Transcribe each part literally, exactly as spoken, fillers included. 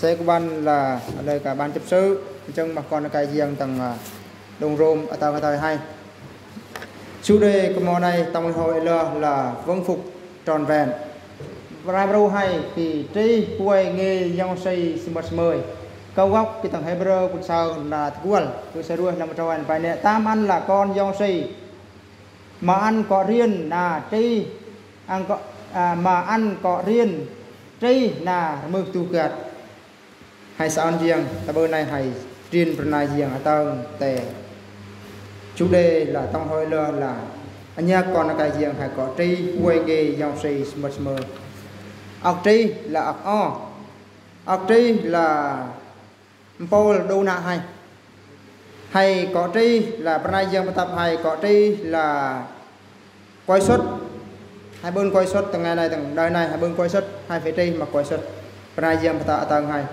Sơ kơ ban la, lơi kơ ban chấp sự, chăng mah kon kai yang tang, à, Đông Rôm, à, tang, à, tang hai. Chủ đề kơ mùa nay tang lễ hội là, là vâng phục trọn vẹn. Bra bro hai kơ trì puai nge yong sei smat smơi. Kâu gốc kơ tang Hebrew kơ sao na tgual, kơ sa ruh năm tròn bài nè, tam ăn là con yong sei. Mà ăn có riêng na trì, ăn có, à, mà ăn có riêng trì na mưh tu gạt. Hai sa ăn yang, ta bơ nay hai riêng pernah yang atau te. Chủ đề là tang lễ hội là, là anh nhắc kon kai yang hai có trì puai nge yong sei smat smơi. Ăk trì là ăk o. Ăk trì là mpôl đô na hai. Hai có trì là pernah yang pơtăp hai có trì là quái xuất. Hai bơn quái xuất tang ngày nay tang đời nay hai bơn quái xuất, hai phải trì mà quái xuất. Pernah yang pơtăp atang hai.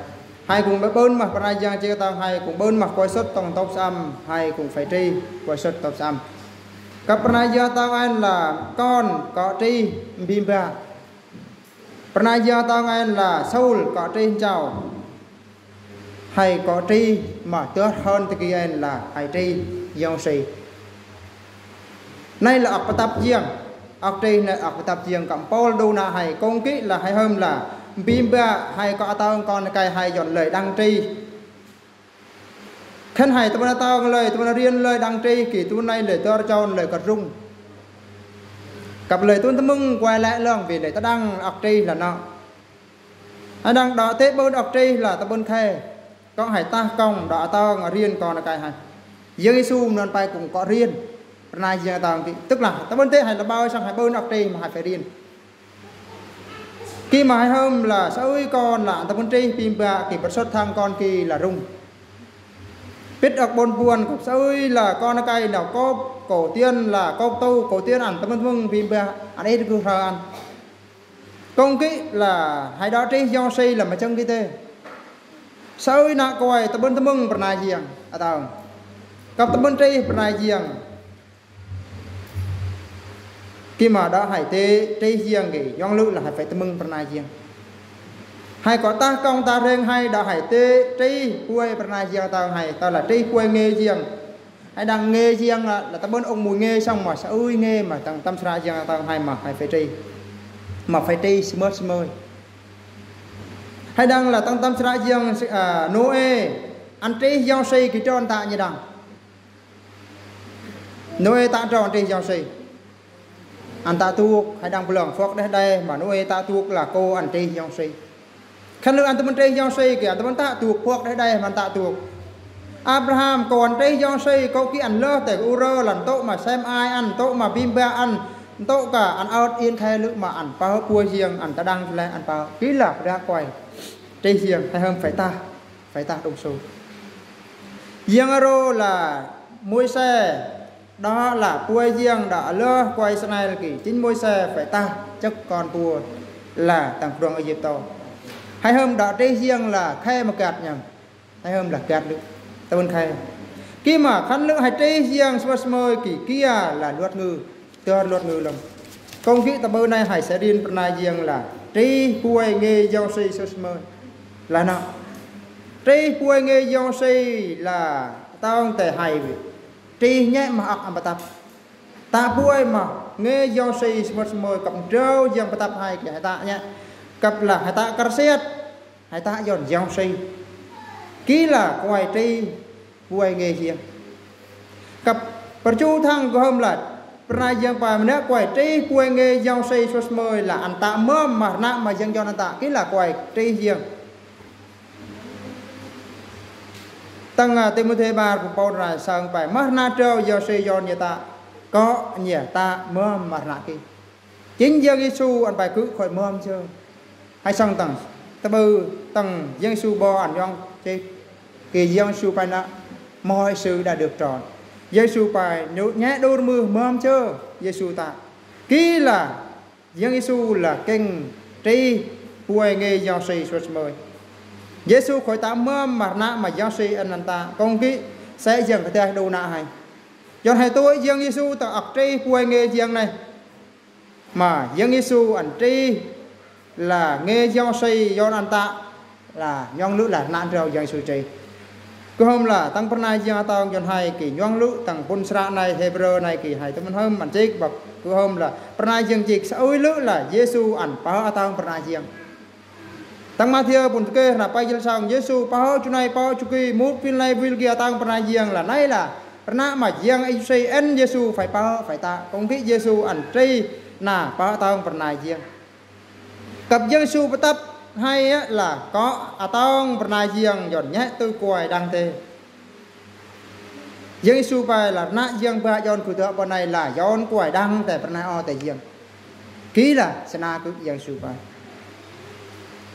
Hai cũng bơn mah pernah yang chi atang hai cũng bơn mah quái xuất tang tốc sam, hai cũng phải trì quái xuất tốc sam. Kơ pernah yang atang hai là con có trì bim ba. Pernah yang atang hai là Saul có trì chao. Hai có trì mà tớt hơn tơ ki hai là hai trì yong sei. Nay là ăk pơtăp yang. Ăk trì nay ăk pơtăp yang kơ mpôl đô na hai kông kí là hai hôm là bim ba hai có atang kon kai hai yon lơi đăng trì. Khan hai tơ bơn atang lơi, tơ bơn riêng lơi đăng trì kơ tơ bơn nay lơi tơr chon lơi kơt rung. Kăp lơi tơ bơn tơmưng quay lại lăng vì lơi ta đăng ăk trì là nọ. Hai đăng đọ tê bơn ăk trì là tơ bơn khe. Kon hai ta kông đọ atang riêng kon kai hai. Yang Yêsu mơnơ̆n pai cũng có riêng. Pernah yang atang kí. Tức là tơ bơn tê hai là bao sang hai bơn ăk trì mà hai phải riêng. Kí mà hai hôm là sa ơi kon là tơ bơn trì bim ba kí bơsot thang kon kí là rung. Pit ăk bơn buôn kơ sa ơi là kon kai là kôp, kôp tiên là kôp tu, kôp tiên ăn tơ bơn tơmưng bim ba, ăn ê kơ hra ăn. Kông kí là hai đọ trì yong sei là mà chăng kí tê. Sa ơi na quay tơ bơn tơmưng pernah yang, atau. Kăp tơ bơn trì pernah yang. Kí mà đọ hai tê, trì yang kí, yong lư̆ là hai phải tơmưng pernah yang. Hai có ta kông ta reng hai đọ hai tê, trì puai pernah yang atang hai, ta là trì puai nge yang. Hai đăng nge yang là, là tơ bơn ong mui nge sang mà sa ơi nge mà tang tam sra yang atang hai mà hai phải trì. Mà phải trì smat smơi. Hai đăng là tang tam sra yang, à, Nôê. Ăn trì yong sei kí tròn ta nhi đăng. Nôê ta tròn trì yong sei. Ăn ta tuok, hai đăng bơlong phok đeh đai, mà Nôê ta tuok là kô ăn trì yong sei. Khan lư̆ ăn tơ bơn trì yong sei kí, ăn tơ bơn ta tuok phok đeh đai, mà ăn ta tuok. Abraham kô ăn trì yong sei, kô kí ăn lơ tê u rơ lăn tôk mà sem ai ăn, tôk mà bim ba ăn, tôk kơ ăn ơt yên khai lư̆ mà ăn pao puai yang ăn ta đăng lĕ ăn pao. Kí là pơdah quay. Trì yang, hai hôm phải ta. Phải ta đông su. Yang arô là Môis, đó là puai yang đă lơ quay snai kí. Chính Môis phải ta chức con vua là tang krong Êjip tô. Hai hôm đă trì yang là khe mà gạt nhang. Hai hôm là gạt lư̆. Tơ bơn khe. Kí mà khan lư̆ hai trì yang smat smơi kí kia là luật ngữ. Tơ luật ngữ lăng. Kông kí ta bơn nay hai sa rin pernah yang là trì puai nge yong sei smat smơi. Là nọ. Trì puai nge yong sei là tang tê hai vị. Trì nhẹ mà ăk ăn pơtăp. Ta puai mà nge yong sei smat smơi kăp drâu yang pơtăp hai kí hai ta nhẹ. Kăp là hai ta kar siat. Hai ta yon yong sei. Kí là quay trì puai nge yang. Kăp pơrchu thăng gơm lăt. Pernah yang pa mơnă quay trì puai nge yong sei smat smơi là ăn ta mơm mah nă mà yang yon ăn ta. Kí là quay trì yang. Tang, à, Timôthê bar pơpô ra sang pai mah nă trâu yong sei yon nhia ta. Kơ nhia ta mơm mah nă kí. Chính Yang Yêsu ăn pai kư̆ khỏi mơm chơ. Hai sang tang, tơ bơ tang Yang Yêsu bơ̆ ăn yong chết. Kí Yang Yêsu pai nă, mọi sự đã được trọn. Yang Yêsu pai nhụ nhẹ đôr mưh mơm chơ, Yêsu ta. Kí là Yang Yêsu là kêng trì puai nge yong sei smat smơi. Yêsu khỏi ta mơm mah nă mà yong sei ăn ăn ta, kông kí, sẽ dâng kơ teh đô nă hai. Yon hai tui Yang Yêsu ta ăk trì puai nge yang nai. Mà Yang Yêsu ăn trì là nge yong sei yon ăn ta. Lah nhŏng lŭ lah rơnă ndrau Yang Yêsu trih. Kơhôm lah tang pơrơnai jing atong Yôhan hai kơ nhŏng lŭ tang pŭn sră nai Hêbrơ nai kơ hai tơmơ̆n hơm ăn chik băk kơhôm lah pơrơnai jing chik sa ơi lŭ lah Yêsu ăn pơhơ atong pơrơnai jing. Tang Mathiơ pŭn tơkê rơnă pă jĭt song Yêsu pơhơ chu nai pơhơ chu ki mŭt pil nai pil ki atong pơrơnai jing lah nai lah rơnă mă Yang Yêsu en Yêsu phải pơhơ phải tă kông kĭ Yêsu ăn trih na pơhơ atong pơrơnai jing. Kăp Yang Yêsu pơtăp hai lah kơ atong pơrơnai jing Yôn nhĕ tơ kuai đang tê. Yang Yêsu pai lah rơnă jing ba Yôn kơ tơ bơnai lah Yôn kuai đang tê pơrơnai o tê jing. Kĭ lah sơnă kơ Yang Yêsu pai.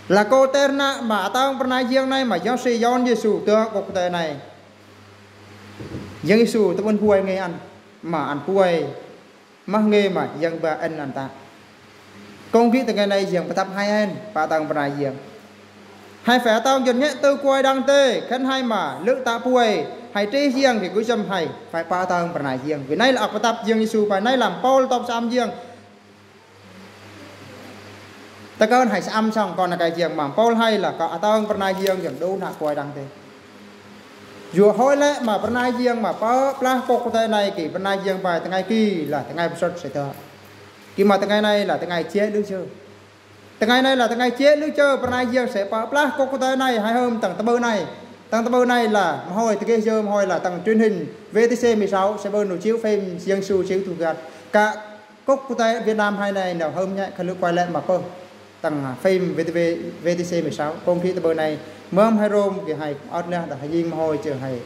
Lah kơ tê rơnă mă atong pơrơnai jing nai mă Yang Yêsu Yôn Yêsu tơ kơ tê nai. Yang Yêsu tơpŭn puai ngê ăn mă ăn puai mă ngê mă Yang ba en ăn tă. Kông kĭ tơngai nai Yang pơtăp hai en pă atong pơrơnai jing. Hai phải atong Yôn nhĕ tơ kuai đang tê khan hai mă lŭ tă puai hai trih jing kơ gŭ jăm hai phải pă atong pơrơnai jing. Kơ nai lah ăk pơtăp Yang Yêsu pai nai lah Pôl tŏp sam jing. Tơkơn hai sam song kơ nai kai jing mă Pôl hai lah kơ atong pơrơnai jing Yôn đu nă kuai đang tê. Yua hơi lĕ mă pơrơnai jing mă pơplah kơ tê nai kơ pơrơnai jing pai tơngai kĭ lah tơngai pơsut sơ̆ tơ. Kĭ mă tơngai nai lah tơngai chĕ lŭ chơ. Tơngai nai lah tơngai chĕ lŭ chơ pơrơnai jing sơ̆ pơplah kơ tê nai hai hơm tang tơbơ nai. Tang tơbơ nai lah mă hơi tơgê jơ mă hơi lah tang truyền hình VTC mười sáu sơ̆ bơ̆n nô chiếu phim Yang Yêsu chiếu thu găt. Kơ kơ tê Việt Nam hai nai nô hơm nhĕ khan lŭ kuai lĕ mă pơh. Tang phim VTV, VTC mười sáu kông kĭ tơbơ nai mơm hai rôm kơ hai ơt neh đah hai jing mă hơi chơ hai.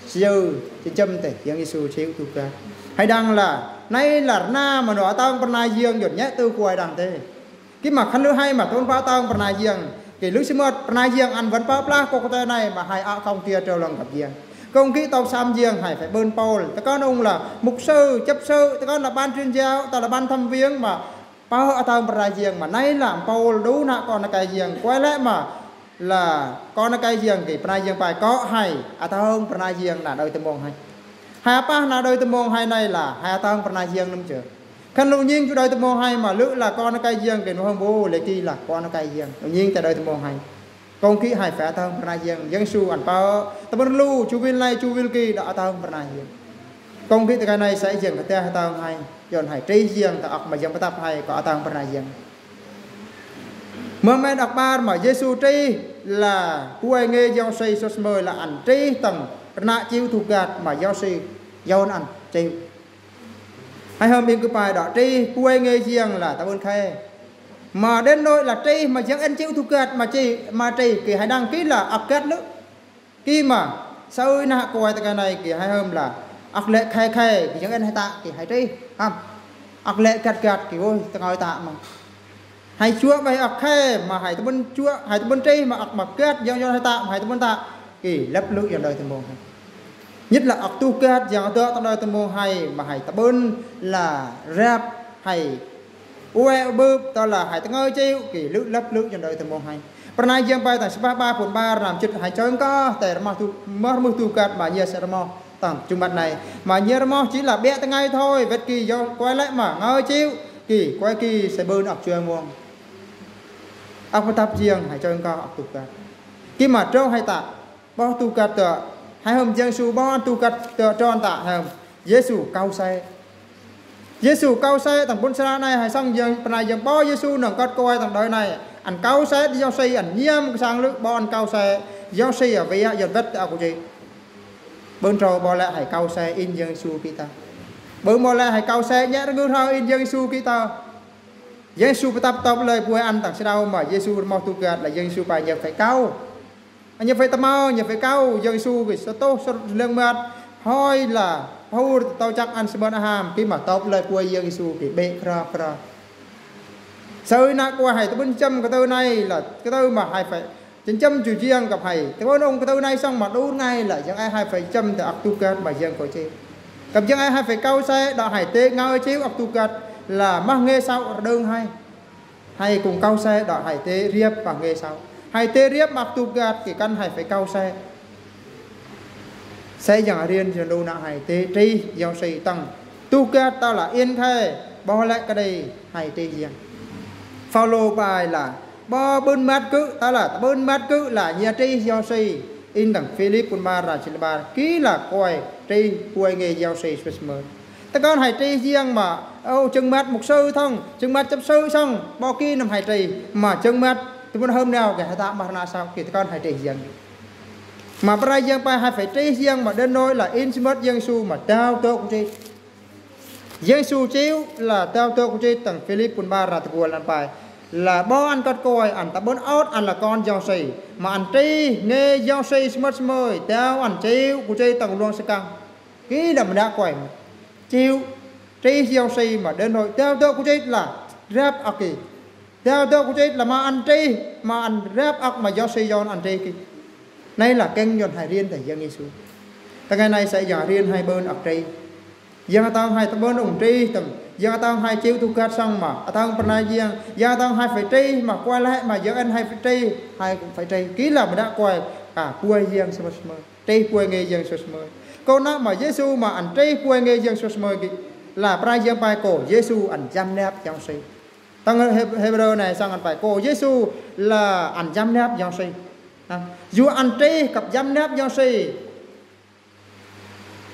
Siêu chân chăm tê Yang Yêsu chiếu thu găt. Hai đang lah nai lah rơnă mă nô atong pơrơnai jing Yôn nhĕ tơ kuai đang tê. Kĭ mă khan lŭ hai mă tơpŭn pă atong pơrơnai jing. Kơ lŭ sơmơt pơrơnai jing ăn wăn pơplah kơ tê nai mă hai ăk kông tia trao lăng kăp jing. Kông kĭ tŏp sam jing hai phải bơ̆n Pôl tơkơn ung lah mục sư chấp sự tơkơn lah ban truyền giáo tơ lah ban thăm viếng mă pơhơ atong pơrơnai jing mă nai lah Pôl đu nă kơ nai kai jing kuai lĕ mă lah kơ nai kai jing kơ pơrơnai jing pai kơ hai atong pơrơnai jing nă đơi tơmông hai. Hai pă nă đơi tơmông hai nai lah hai atong pơrơnai jing nâm chơ. Khan lŭ nhing chu đơi tơmông hai mă lŭ lah kơ nai kai jing kơ nô hơm bô lĕ kĭ lah kơ nai kai jing lŭ nhing tơ đơi tơmông hai. Kông kĭ hai phải atong pơrơnai jing Yang Yêsu ăn pơhơ tơpŭn lu chu wil nai chu wil kĭ đah atong pơrơnai jing. Kông kĭ tơngai nai sơ̆ jing kơ tê atong hai Yôn hai trih jing tơ ăk mă Yang pơtăp hai kơ atong pơrơnai jing. Mơm en ăk bar mă Yêsu trih lah puai ngê Yôsê sơ̆ mơi lah ăn trih tang rơnă chiếu thu găt mă Yôsê Yôn ăn chiếu. Hai hơm ing kơ pai đah trih puai ngê jing lah tơpŭn khe. Mă đến nôi lah trih mă Yang en chiếu thu găt mă chi mă trih kơ hai đang kĭ lah ăk găt lŭ. Kĭ mă sa ơi nă kuai tơngai nai kơ hai hơm lah ăk lĕ khe khe kơ Yang en hai tă kơ hai trih hăm. Ăk lĕ găt găt kơ ôi tơngai tă mă. Hai chuă bai ăk khe mă hai tơpŭn chuă hai tơpŭn trih mă ăk mă găt Yang Yôn hai tă mă hai tơpŭn tă. Kơ lăp lŭ Yôn đơi tơmông hai. Nhất là ăk thu găt Yang tơ tang đơi tơmông hai mă hai tơpŭn lah rap hai ue bưp tơ lah hai tơngai chiu kơ lŭ lăp lŭ Yôn đơi tơmông hai. Pơrơnai jing pai tang sơpă ba pŭn bar năm chit hai chơng kơ tê rơmah thu mơh mưh thu găt mă nhe sơ̆ rơmah tang chu măt nai mă nhe rơmah chi lah biă tơngai thôi wet kơ Yôn kuai lĕ mă ngai chiu kơ kuai kơ sơ̆ bơ̆n ăk chuă mông. Ăk pơtăp jing hai chơng kơ ăk thu găt. Kĭ mă trao hai tă bơh thu găt tơ hai hơm Yang Yêsu bơh thu găt tơ trao tă hai hơm Yêsu kâu sĕ. Yêsu kâu sĕ tang pŭn sơ̆ nai hai song jing pơrơnai jing bơh Yêsu nơ̆ng kơt kuai tang đơi nai ăn kâu sĕ Yôsê ăn nhiam kơ sang lŭ bơh ăn kâu sĕ Yôsê a wei a Yôn wet tơ ăk kơ chi. Bơ̆n trao bơh lĕ hai kâu sĕ in Yang Yêsu kĭ tơ. Bơ̆n bơh lĕ hai kâu sĕ nhĕ rơngư rao in Yang Yêsu kĭ tơ. Yang Yêsu pơtăp tŏp lơi puai ăn tang sơđao mă Yêsu rơmah thu găt lah Yang Yêsu pai nhĕ phải kâu. Nhĕ phải tơmao nhĕ phải kâu Yang Yêsu kơ sơtôh sơlơ̆ng măt hơi lah pur tâu chăk ăn sơmơ̆n aham kĭ mă tŏp lơi puai Yang Yêsu kơ bĕ krơ krơ. Sa ơi nă kuai hai tơpŭn chăm kơ tơ nai lah kơ tơ mă hai phải chăm chăm chu jing kăp hai tơpŭn ung kơ tơ nai song mă đur ngai lah Yang ai hai phải chăm tơ ăk thu găt mă Yang kơ chi. Kăp Yang ai hai phải kâu sĕ đah hai tê ngai chiu ăk thu găt lah mă ngê său rơđơng hai. Hai kông kâu sĕ đah hai tê riăp mă ngê său. Hai tê riăp mă ăk thu găt kơ kăn hai phải kâu sĕ. Sĕ Yang rian jing đu nă hai tê trih Yôsê tang thu găt tơ lah in khe bơh lĕ kơ đei hai trih jing. Phao lô pai lah Bơ̆n măt gơ̆, tơlah bơ̆n măt gơ̆ lah ñu trih Yôsuê. Inh dăng Philip pŭn bar, bar jĭt bar, kơ lah koi trih puai ngê Yôsuê sơmơ̆t sơmơi. Tơkŏn hãy trih jiăng mă, ô, jơ̆ng măt mục sư thông, jơ̆ng măt chấp sự thông, bơ kơ năm hãy trih, mă jơ̆ng măt tơpŭn hơm nao gah hơtăk mơnă săk kơ tơkŏn hãy trih jiăng. Mă pơrai jiăng pă hãy phải trih jiăng mă đến nỗi là inh sơmơ̆t Yêsu mă đao tŏ kŭ trih. Yêsu chịu là đao tŏ kŭ trih, dăng Philip pŭn bar ră tơgual ăn pă. Là bơ ăn kơt koi, ăn ta bơ̆n ot, ăn là kon Yôsuê. Mă ăn trih ngê Yôsuê sơmơ̆t sơmơi, đao ăn chịu kŭ trih dăng luang sơkăng. Kơ đăm đă koi. Chịu trih Yôsuê mă đến nỗi đao tŏ kŭ trih là rap ăk kơ. Đao tŏ kŭ trih là mă ăn trih, mă ăn rap ăk mă Yôsuê yon ăn trih kơ. Anai là keng yon hãy riêng tơ Yang Yêsu. Tơ ngày nay sẽ yon riêng hãy bơ̆n ăk trih. Yang atong hãy ta bơ̆n ung trih tăm. Yang atong hãy chịu tu găt song mă. Atong pơnai yang. Yang atong hãy phải trih mă koi lĕ mă yang ăn hãy phải trih. Hãy cũng phải trih. Kơ lah mă đă koi. Kơ puai yang sơmơ̆t sơmơi. Trih puai ngê yang sơmơ̆t sơmơi. Kơ nă mă Yêsu mă ăn trih puai ngê yang sơmơ̆t sơmơi kơ. Lah pơrai yang pă kơ Yêsu ăn jăm nap Yôsuê. Tơ̆ng Hê-, Hêbrơ anai song ăn pă kơ Yêsu lah ăn jăm nap Yôsuê. Ha. Yua ăn trih kăp jăm nap Yôsuê.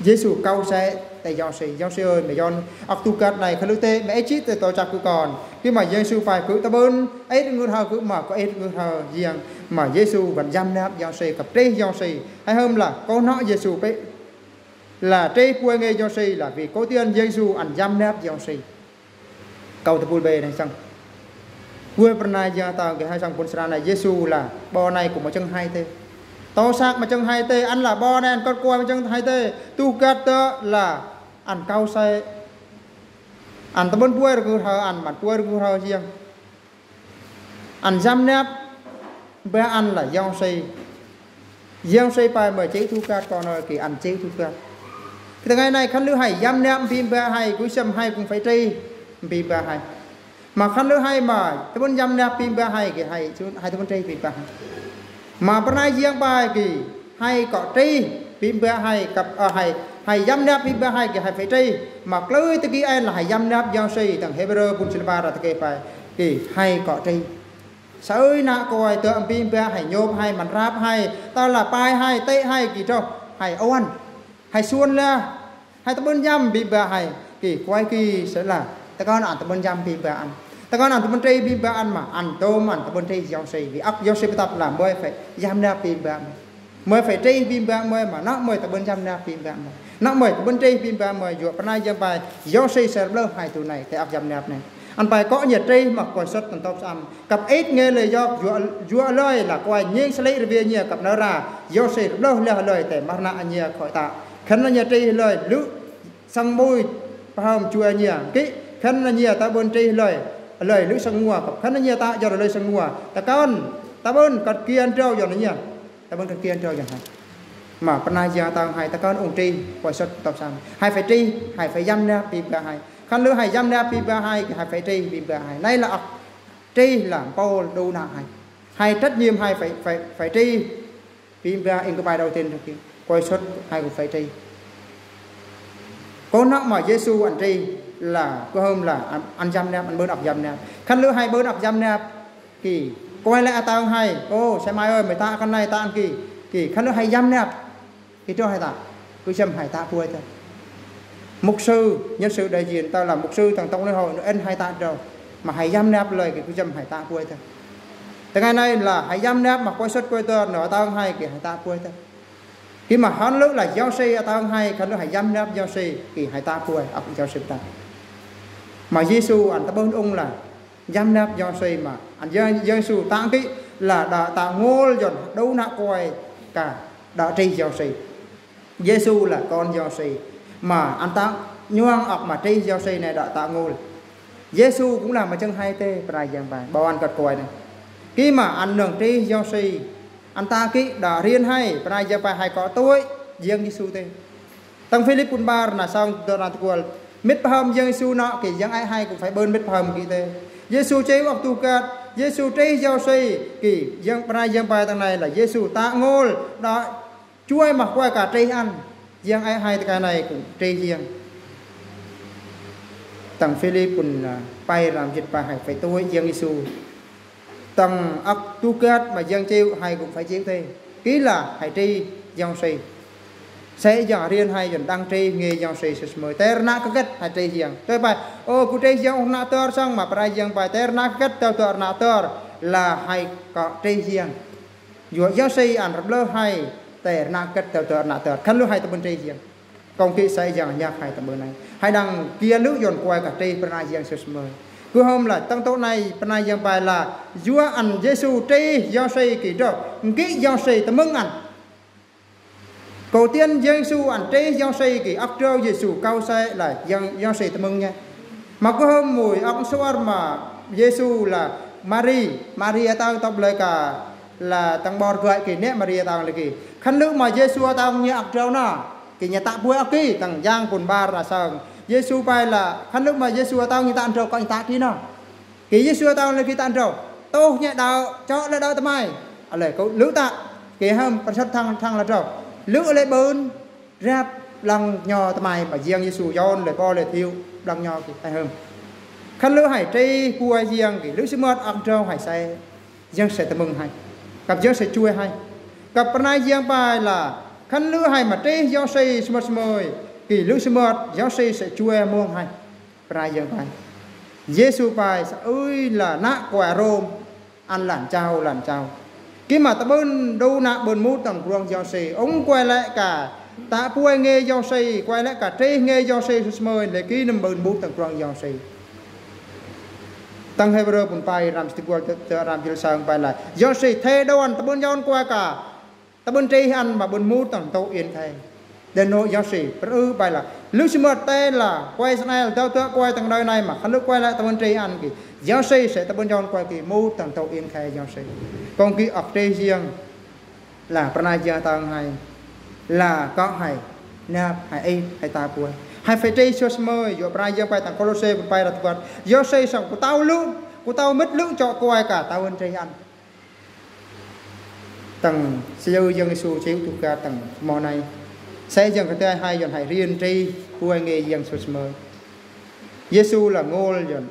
Yêsu kâu sĕ tơ Yôsuê, Yôsuê ơi, mơi yon ăk tu găt anai khă lư tê, mơi ê chit tơ tŏ chăk kơ kon. Kơ mă Yêsu pă kơ ta bơ̆n, ê ngư hơ kơ mă kơ ê ngư hơ yang, mă Yêsu vẫn jăm nap Yôsuê, kăp trih Yôsuê. Hãy hôm là kơ nă Yêsu pă là trih puai ngê Yôsuê là vì kơ tiên Yêsu ăn jăm nap Yôsuê. Kâu tơpul bê anai song. Kuê pơnai yang ta gah hãy song pŭn sơra anai Yêsu lah bơ anai kŭ mă jơ̆ng hãy tê. Tŏ săk mă jơ̆ng hãy tê, ăn lah bơ anai ăn kơt koi mă jơ̆ng hãy tê. Tu găt tơ̆ lah ăn kâu sĕ. Ăn ta bơ̆n puai rơgư hơ, ăn mă puai rơgư hơ yang. Ăn jăm nap, bă ăn lah Yôsuê. Yôsuê pă mơi chịu tu găt kơ nơi kơ ăn chịu tu găt. Kơ tơ ngày nay khăn lư hãy jăm nap mpim bă hãy, kŭ sơmơ̆t hãy cũng phải trih mpim bă hãy. Mă khăn lư hãy mă, ta bơ̆n jăm nap mpim bă hãy kơ hãy, hãy ta bơ̆n trih mpim bă hãy. Mă pơnai yang pă kơ hãy kơ trih mpim bă hãy kăp, ơ, hãy, hãy jăm nap mpim bă hãy kơ hãy phải trih. Mă klơi tơ kơ ăn lah hãy jăm nap Yôsuê dăng Hêbrơ pŭn jĭt bar ră tơ kơ pă kơ hãy kơ trih. Sơ̆ ơi nă koi tơ̆ mpim bă hãy nhôp hãy măn rap hãy, tơlah pai hãy, tê hãy kơ trŏ, hãy ôn. Hãy suôn lah. Hãy ta bơ̆n jăm mpim bă hãy. Kơ koi kơ sĕ lah. Tơkŏn ăn ta bơ̆n jăm mpim bă ăn. Tơkŏn ăn ta bơ̆n trih mpim bă ăn mă. Ăn tôm ăn ta bơ̆n trih Yôsuê. Vì ăk Yôsuê pơtăp lah mơi phải jăm nap mpim bă mơi. Mơi phải trih mpim bă mơi mă. Nă mơi ta bơ̆n jăm nap mpim bă mơi. Nă mơi ta bơ̆n trih mpim bă mơi. Yua pơnai yang pă Yôsuê sơ̆ rơblơh hãy tu anai. Tơ ăk jăm nap anai. Ăn pă kơ ñu trih mă koi sơ̆t tăm tŏp sơm. Kăp ĕt ngê lơi yŏk, yua, yua lơi lah koi nhing sơlĭ rơbia ñu kăp nơra, Yôsuê rơblơh lah lơi tơ mơnă ñu khoi tă. Khăn ñu trih lơi, lŭ săng mui pơhơm jua ñu. Kơ, khăn ñu ta bơ̆n trih lơi, lơi lŭ săng ngua kăp. Khăn ñu tă yua lơi săng ngua. Tơkŏn, ta bơ̆n kăt kian trâu yua ñu. Ta bơ̆n kăt kian trâu yua hă. Mă pơnai yang tơ̆ng hãy tơkŏn ung trih, koi sơ̆t tŏp sơm. Hãy phải trih, hãy phải jăm nap mpim bă hãy. Khăn lư hãy jăm nap mpim bă hãy, hãy phải trih mpim bă hãy. Anai lah ăk. Trih lah Pôl đu nă hãy. Hãy trách nhiệm hãy phải, phải, phải trih. Mpim bă inh kơ pai đầu tiên kơ koi sơ̆t hãy cũng phải trih. Kơ nă mă Yêsu ăn trih lah kơ hôm lah ăn, ăn jăm nap, ăn bơ̆n ăk jăm nap. Khăn lư hãy bơ̆n ăk jăm nap. Kơ koi lĕ atong hãy. Ô, sơmai ơi, mơi tă khăn anai tă ăn kơ. Kơ khăn lư hãy jăm nap. Kơ trŏ hãy tă, kŭ sơ̆m hãy tă puai tơ̆. Mục sư, nhân sự đại diện tơlah mục sư dăng tổng liên hội, nơ ăn hãy tă trŏ. Mă hãy jăm nap lơi kơ kŭ sơ̆m hãy tă puai tơ̆. Tơ ngày nay lah hãy jăm nap mă koi sơ̆t koi tơ̆, nơ atong hãy kơ hãy tă puai tơ̆. Kơ mă khăn lư lah Yôsuê atong hãy, khăn lư hãy jăm nap Yôsuê kơ hãy tă puai, ăk Yôsuê tă. Mă Yêsu ăn ta bơ̆n ung lah jăm nap Yôsuê mă. Ăn Yê-, Yêsu tă kơ lah đă tă ngôl yon đu nă koi kơ đă trih Yôsuê. Yêsu lah kon Yôsuê. Mă ăn tă nhŏng ăk mă trih Yôsuê anai đă tă ngôl. Yêsu kŭm lah mă jơ̆ng hãy tê pơnai yang pă. Bơ ăn kăt koi anai. Kơ mă ăn nơ̆ng trih Yôsuê. Ăn tă kơ đă riêng hãy pơnai yang pă hãy kơ tui Yang Yêsu tê. Tơ̆ng Philip pŭn bar nă song tơ̆ nă tơkual. Mĭt pơhơm Yang Yêsu nă kơ yang ơi hãy kŭm phải bơ̆n mĭt pơhơm kơ tê. Yêsu chê wăk tu găt. Yêsu trih Yôsuê kơ yang pơnai yang pă tơ̆ng anai lah Yêsu tă ngôl đă chuai mă koi kơ trih ăn. Yang ơi hãy tơ̆ kơ anai kŭm trih yang. Tơ̆ng Philip pŭn, a, pai răm jĭt pă hãy phải tui Yang Yêsu. Tang ăk tuh kơt ma yang chịu hai gŭ phải chịu thê. Ki la hai tri yang si. Sa yang rian hai yang đang tri ngê yang si sơmơi. Tơr nă kơkăt hai tri yang. Tơr pai. Ô, gŭ tri yang ŭk nă tơr săng ma prai yang pai. Tơr nă kơkăt tơr tơr nă tơr. La hai kơ tri yang. Yua yang si ăn rơblơ hai. Tơr nă kơkăt tơr tơr nă tơr. Khăn lu hai tơbŭn tri yang. Kông ki sa yang nhăk hai tơbŭn nai. Hai đang kia lu yon kuai kơ tri prai yang sơmơi. Kơ hôm la tang tŏ nai prai yang pai la. Yua ăn Yêsu tri yang si ki dro. Ngki yang si tơmưng ăn. Kâu tiên Yêsu ăn tri yang si ki ăk dro Yêsu kâu sa la yang, yang si tơmưng nhé. Ma kơ hôm mui ăk suar ma Yêsu la Mari, Mari atang tŏp lơi ka la tang bor gơi ki nê Mari atang lơi ki. Khăn lu ma Yêsu atang nhé ăk dro na. Ki nhé tă bui ăk ki tang yang pun bar la săng. Yêsu pai la khăn lu ma Yêsu atang nhé tă dro kơ nhé tă ki na. Ki Yêsu atang lơi ki tă dro. Tuh nhé đao, chŏ lơi đao tơmai. Alơi kâu lu tă. Ki hôm pơsăt thăng, thăng la dro. Lu lơi bơn. Rap lăng nho tơmai ma yang Yêsu yon lơi bo lơi thiu lăng nho ki hai hôm. Khăn lu hai tri pua yang ki lu sơmơt ăk dro hai sa. Yang si tơmưng hai. Kăp yang si chuê hai. Kăp prai yang pai la. Khăn lu hai ma tri yang si sơmơt sơmơi. Ki lu sơmơt yang si si chuê mông hai. Prai yang pai. Yêsu pai sa ơi la nă kuai Rôm. Ăn lăn chao, lăn chao. Ki ma tơbŭn đu nă bŭn mŭt tang kruang yang si. Ŭng kuai lĕ ka. Tă puai ngê yang si, kuai lĕ ka tri ngê yang si sơmơi. Lĕ ki nâm bŭn mŭt tang kruang yang si. Tang Hêbrơ bŭn pai ram siti kual tơ, tơ ram jil săng pai la. Yang si thê đon tơbŭn yon kuai ka. Tơbŭn tri ăn ma bŭn mŭt tang tŏ yên khai. Đe nô yang si, pơrư pai la. Lu sơmơt tê la, kuai sơnai, dâu tơ̆ kuai tang đơi nai ma. Khăn lu kuai la tơbŭn tri ăn ki. Yang si si tơbŭn yon kuai ki mŭt tang tŏ yên khai yang si. Kông ki ăk tri yang. La prai yang tang hai. La kơ hai. Năp hai ê, hai tă puai. Hai phải tri sơmơi, yua prai yang pai tang Kôlôse bŭn pai ră tơkuat. Yang si săng kơ tao lu, kơ tao mĭt lu chŏ kuai ka tơbŭn tri ăn. Tang, sa yang Yêsu chịu tuh kơt tang, mâu nai. Sa yang kơ tê hai yon hai rian tri, puai ngê yang sơmơi. Yêsu la ngol yon.